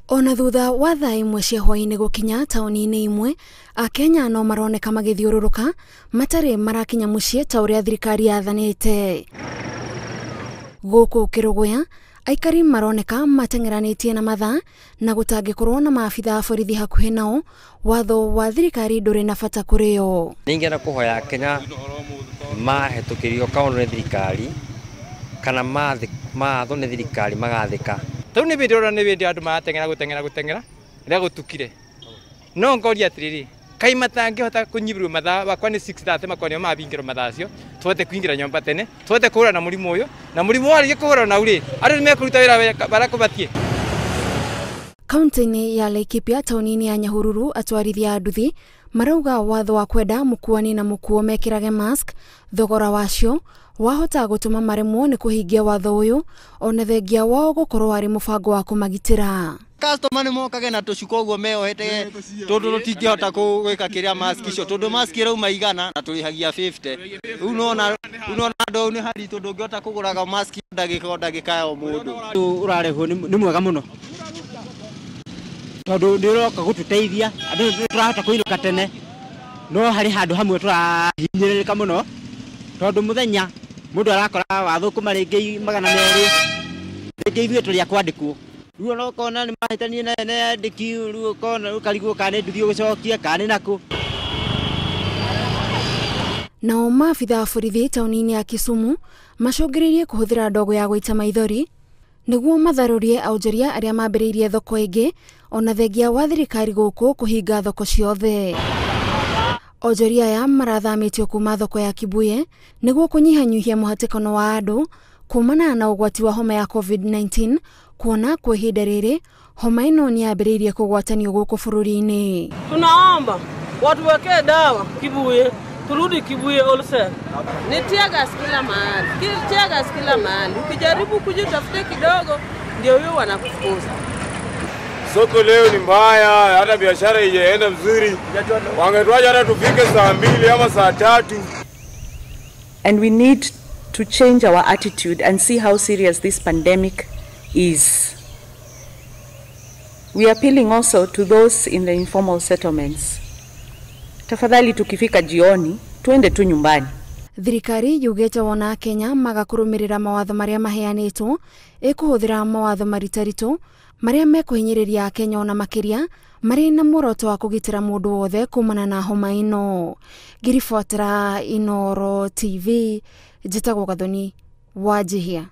Ona thutha wa thaa imwe cia hwaĩ-inĩ gũkinya taũni-inĩ imwe, Akenya no maroneka magĩthiũrũrũka matarĩ marakinya mũciĩ ta ũrĩa thirikari yathanĩte. Gũkũ Kĩrũgũya, aikari maroneka mateng'eranĩtie na mathaa na gũtangĩkorwo na maabitha a borithi hakuhĩ nao, watho wa thirikari ndũrĩ na bata kũrĩ o. Ningĩenda kũhoya Kenya mahetũkĩrio kaũndũ nĩ thirikari kana maathwo nĩ thirikari magathĩka. Tau nĩ bĩndĩ ũrona nĩ bĩndĩ andũ marateng'era gũteng'era gũteng'era rĩrĩa gũtukire. No ngoria atĩrĩrĩ, kaĩ matangĩhota kũnyihĩrwo mathaa wakwa nĩ 6:30 makwa nĩo mabingĩrwo mathaa acio tũhote kũingĩra nyũmba tene tũhote kũhũrana na mũrimũ ũyũ na mũrimũ warĩkia kũhũrana nau rĩ andũ nĩmekũruta wĩra barĩa kũbatiĩ. Kaunti-inĩ ya Laikipia taũni-inĩ ya Nyahururu atwarithia a nduthi marauga watho wa kwenda mũkuani na mũkuo mekĩrage mask thogora wacio wahota gũtũma maremwo nĩ kũhingia watho ũyũ ona thengia wao gũkorwo arĩ mũbango wa kũmagitĩra. Customer nĩ mokage na tũcuka ũguo meohete tondũ tũtingĩhota gwĩka kĩrĩa mask icio tondũ mask ĩrauma igana na tũrĩhagia 50. Rĩu nona andũ au nĩ haritũ ndũngĩhota kũgũraga mask ndagĩka o ndagĩka ya o mũndũ. Ũrarehwo nĩ mwega mũno tondũ nĩ ũroka gũtũteithia andũ nĩ tũrahota kũinũka tene no harĩ handũ hamwe tũrahinyĩrĩrĩka mũno tondũ mũthenya mũndũ arakora wathũkũma rĩngĩ 200 rĩngĩ ithuĩ tũrĩ a kwandĩkwo. Rĩu ona ũkona nĩ mahĩtanie na ene andĩki rĩu ũkona ũkarigwo kana nĩ nduthi ũgũcokia kana nĩ nakũ. Nao maabitha a borithi taũni-inĩ ya Kisumu macũngĩrĩirie kũhũthĩra ndogo ya gũita maithori nĩguo matharũrie aonjoria arĩa mambĩrĩirie thoko ĩngĩ ona thengia wa thirikari gũkũ kũhinga thoko ciothe. Onjoria aya marathamĩtio kuma thoko ya Kibuye nĩguo kũnyihanyihia mũhatĩkano wa andũ kumana na ũgwati wa homa ya COVID-19 kuona kwa ihinda rĩrĩ homa ĩno nĩ yambĩrĩirie kũgwatanio gũkũ bũrũri-inĩ. Tunaomba watuwekee dawa Kibuye, turudi Kibuye wholesale. Ni tear gas kila mahali, tear gas kila mahali. Ukijaribu kujitafuta kidogo ndio huyo wanakufukuza. Soko leo ni mbaya, hata biashara haijaenda vizuri. Wangetuacha hata tufike saa 2 ama saa 3. And we need to change our attitude and see how serious this pandemic is. We are appealing also to those in the informal settlements. Tafadhali tukifika jioni, tuende tu nyumbani. Thirikari yugĩte wona Kenya maga kũrũmĩrĩra mawatho marĩa maheanĩtwo ĩkũhũthĩra mawatho maritaritũ marĩa mekũhinyĩrĩria Kenya ona makĩria marĩ na muoroto wa kũgitĩra mũndũ wothe kumana na homa ĩno. Ngĩribotera Inooro TV, njĩtagwo Gathoni Wanjihia.